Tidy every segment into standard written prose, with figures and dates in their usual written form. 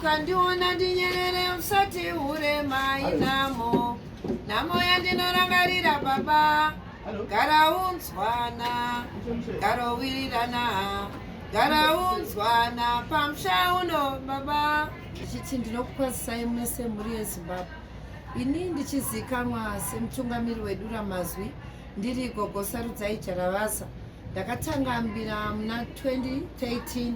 Mukandiona ndinyerere usati urema inamo nhamo yandinorangarira baba gara unzwana garowirirana gara unzwana pamusha uno baba. Ndichiti ndinokukwazisai mese mhuri yeZimbabwe. Ini ndichizikanwa semutungamiri weDuramazwi ndiri gogo Sarudzai Jaravasa. Ndakatanga mbira muna 2013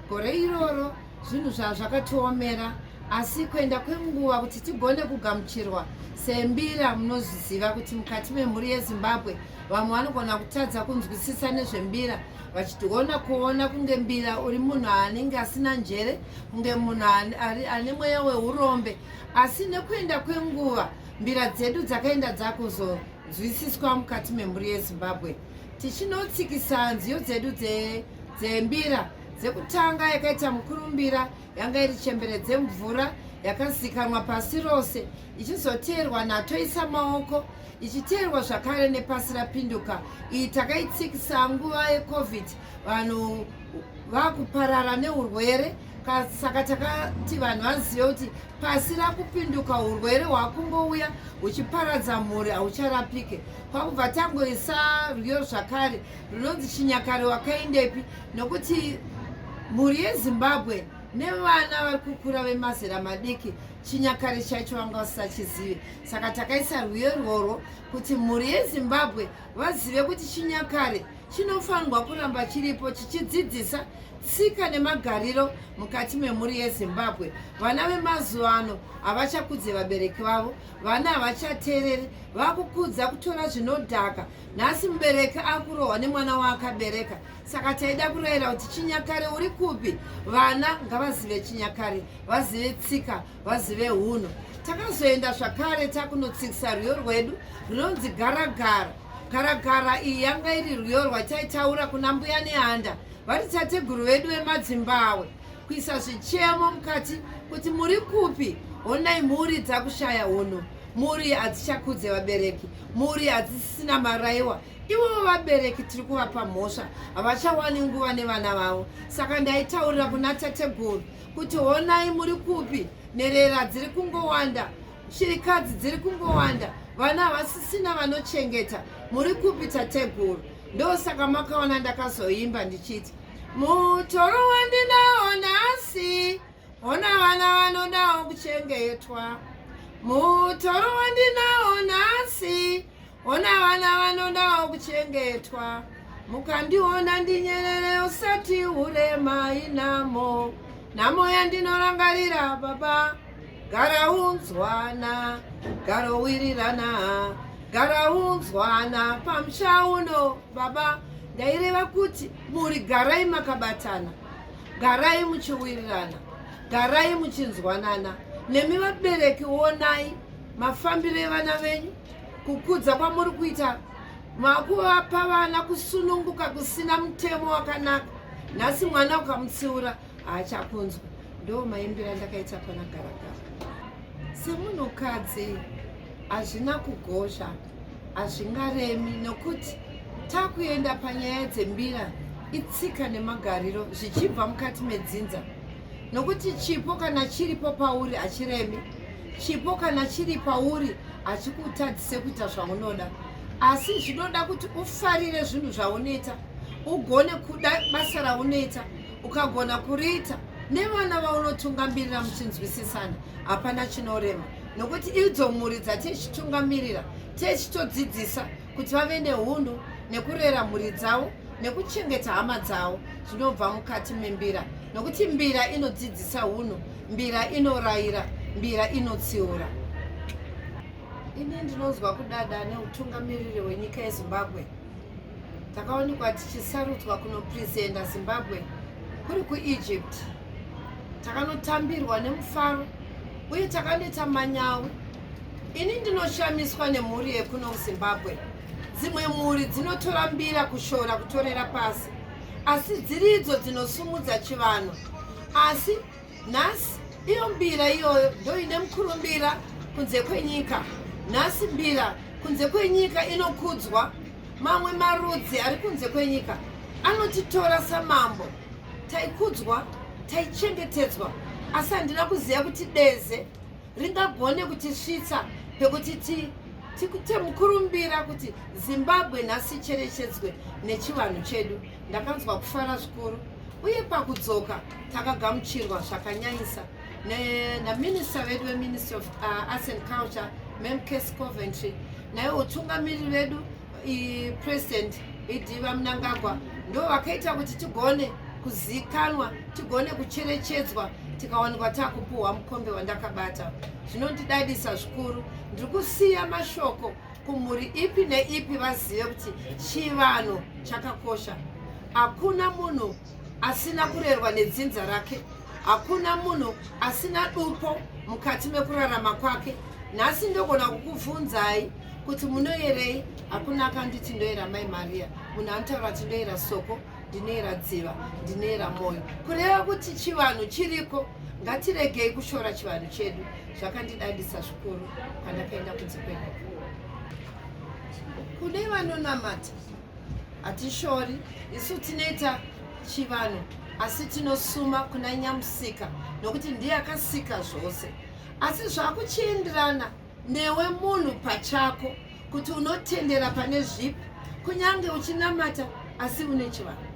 gore iroro zvinhu zvazvakatiomera asi kuenda kwenguva kuti tigone kugamuchirwa sembira munozviziva kuti mukati memhuri yezimbabwe vamwe vanogona kutadza kunzwisisa nezvembira vachigona kuona kunge mbira uri munhu anenge asina njere kunge munhu ane mweya weurombe asi nekuenda kwenguva mbira dzedu dzakaenda dzakuzonzwisiswa mukati memhuri yezimbabwe tichinotsikisa nziyo dzedu dzembira dzekutanga yakaita mukurumbira yanga iri chembere dzemvura yakazikanwa pasi rose ichizoteerwa natoisa maoko ichiteerwa zvakare nepasi rapinduka iyi takaitsikisa nguva yecovid vanhu vakuparara neurwere saka takati vanhu vazive kuti pasi rakupinduka urwere hwakungouya huchiparadza mhuri haucharapike kwakubva tangoisa rwiyo zvakare runonzi chinyakare wakaendepi nokuti mhuri yezimbabwe nevana vari kukura vemazera madiki chinyakare chaicho vanga vasisachizive saka takaisa rwiyo irworwo kuti mhuri yezimbabwe vazive kuti chinyakare chinofanirwa kuramba chiripo chichidzidzisa tsika nemagariro mukati memhuri yezimbabwe vana vemazuva ano havachakudze vabereki vavo vana havachateereri vakukudza kutora zvinodhaka nhasi mubereki akurohwa nemwana waakabereka saka taida kurayira kuti chinyakare uri kupi vana ngavazive chinyakare vazive tsika vazive hunhu takazoenda zvakare takunotsikisa rwiyo rwedu runonzi garagara garagara iyi yanga iri rwiyo rwataitaura kuna mbuya nehanda vari tateguru vedu vemadzimbawe kuisa zvichemo mukati kuti muri kupi honai mhuri dzakushaya hunhu mhuri hadzichakudze vabereki mhuri hadzisisina maraiwa ivovo vabereki tiri kuvapa mhosva havachawani nguva nevana vavo saka ndaitaurira kuna tateguru kuti honai muri kupi nherera dziri kungowanda shirikadzi dziri kungowanda vana havasisina vanochengeta muri kupi tateguru ndosaka makaona ndakazoimba ndichiti mutoro wandinawo nhasi Hona vana vanodawo kuchengetwa. Mutoro wandinawo nhasi. Hona vana vanodawo kuchengetwa. Mukandiona ndinyerere usati urema inamo. Nhamo yandinorangarira baba. Gara unzwana, garowirirana, gara unzwana pamusha uno baba. Ndaireva kuti muri garai makabatana. Garai muchiwirirana, garai muchinzwanana. Nemi vabereki onai mafambiro evana venyu, kukudza kwamuri kuita, makuvapa vana kusununguka kusina mutemo wakanaka. Nhasi mwana ukamutsiura haachakunzwa. Ndo maimbira ndakaita pana garagara. Semunhukadzi hazvina kugozha. Hazvingaremi nokuti takuenda panyaya dzembira itsika nemagariro zvichibva mukati medzinza nokuti chipo kana chiripo pauri hachiremi chipo kana chiri pauri hachikutadzise kuita zvaunoda asi zvinoda kuti ufarire zvinhu zvaunoita ugone kuda basa raunoita ukagona kuriita nevana vaunotungamirira muchinzwisisana hapana chinorema nokuti idzo mhuri dzatichitungamirira tichitodzidzisa kuti vave nehunhu nekurera mhuri dzavo nekuchengeta hama dzavo zvinobva mukati membira nokuti mbira inodzidzisa hunhu mbira inorayira mbira inotsiura ini ndinonzwa kudada neutungamiriri hwenyika yezimbabwe takaonekwa tichisarudzwa kunopresenda zimbabwe kuri kuegypt takanotambirwa nemufaro uye takanoita manyawi ini ndinoshamiswa nemhuri yekuno kuzimbabwe dzimwe mhuri dzinotora mbira kushora kutorera pasi asi dziridzo dzinosumudza chivanhu asi nhasi iyo mbira iyoyo ndoine mukurumbira kunze kwenyika nhasi mbira kunze kwenyika inokudzwa mamwe marudzi ari kunze kwenyika anotitora samambo taikudzwa taichengetedzwa Asi handina kuziva kuti deze ringagone kutisvitsa pekuti tiite mukurumbira kuti Zimbabwe nhasi icherechedzwe nechivanhu chedu. Ndakanzwa kufara zvikuru, uye pakudzoka takagamuchirwa zvakanyanyisa naminista vedu veMinistry of Arts and Culture, Ma'am Kirsty Coventry, naye utungamiriri vedu, President ED VaMnangagwa, ndo vakaita kuti tigone kuzikanwa, tigone kucherechedzwa, tikawanikwa takupuhwa mukombe wandakabata. Zvinondidadisa zvikuru. Ndiri kusiya mashoko kumhuri ipi neipi, vazive kuti chivanhu chakakosha. Hakuna munhu asina kurerwa nedzinza rake, hakuna munhu asina dupo mukati mekurarama kwake. Nhasi ndogona kukubvunzai kuti munoyerei, hakuna akanditi ndoyera Mai Maria. Munhu anotaura kuti ndoyera Soko, ndinoyera Dziva, ndinoyera Moyo, kureva kuti chivanhu chiriko. Ngatiregei kushora chivanhu chedu. Zvakandidadisa zvikuru pandakaenda kunze kwenyika. Kune vanonamata hatishori, isu tinoita chivanhu, asi tinosuma kuna Nyamusika nokuti ndiye akasika zvose. Asi zvakuchienderana newe munhu pachako kuti unotendera pane zvipi, kunyange uchinamata asi une chivanhu.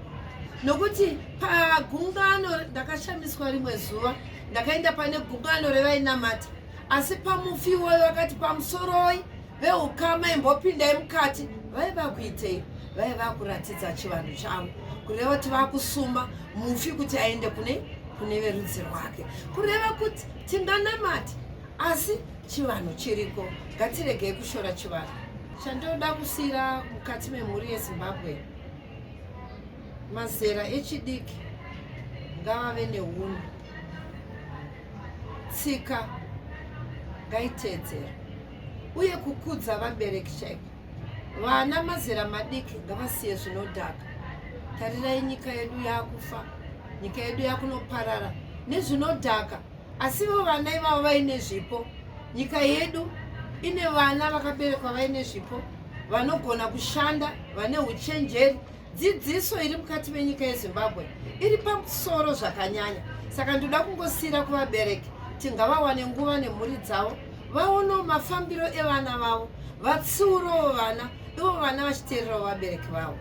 Nokuti pagungano ndakashamiswa rimwe zuva, ndakaenda pane gungano revainamata, asi pamufi iwoyo vakati, "Pamusoroi veukama, imbopindai mukati." Vaiva kuitei? Vaiva kuratidza chivanhu chavo, kureva kuti vakusuma mufi kuti aende kune verudzi rwake. Kureva kuti tinganamata asi chivanhu chiriko. Ngatiregei kushora chivanhu. Chandoda kusiyira mukati memhuri yeZimbabwe, mazera echidiki ngavave neunhu, tsika ngaiteedzera uye kukudza vabereki chaiko. Vana mazera madiki ngavasiye zvinodhaka. Tarirai, nyika yedu yakufa, nyika yedu yakunoparara nezvinodhaka, asi ivo vana ivavo vaine zvipo. Nyika yedu ine vana vakaberekwa vaine zvipo, vanogona kushanda, vane uchenjeri. Dzidziso iri mukati menyika yeZimbabwe iri pamusoro zvakanyanya. Saka ndoda kungosiyira kuvabereki, tingavawane nguva nemhuri dzavo, vaonewo mafambiro evana vavo, vatsiurewo vana, ivo vana vachiteererawo vabereki vavo.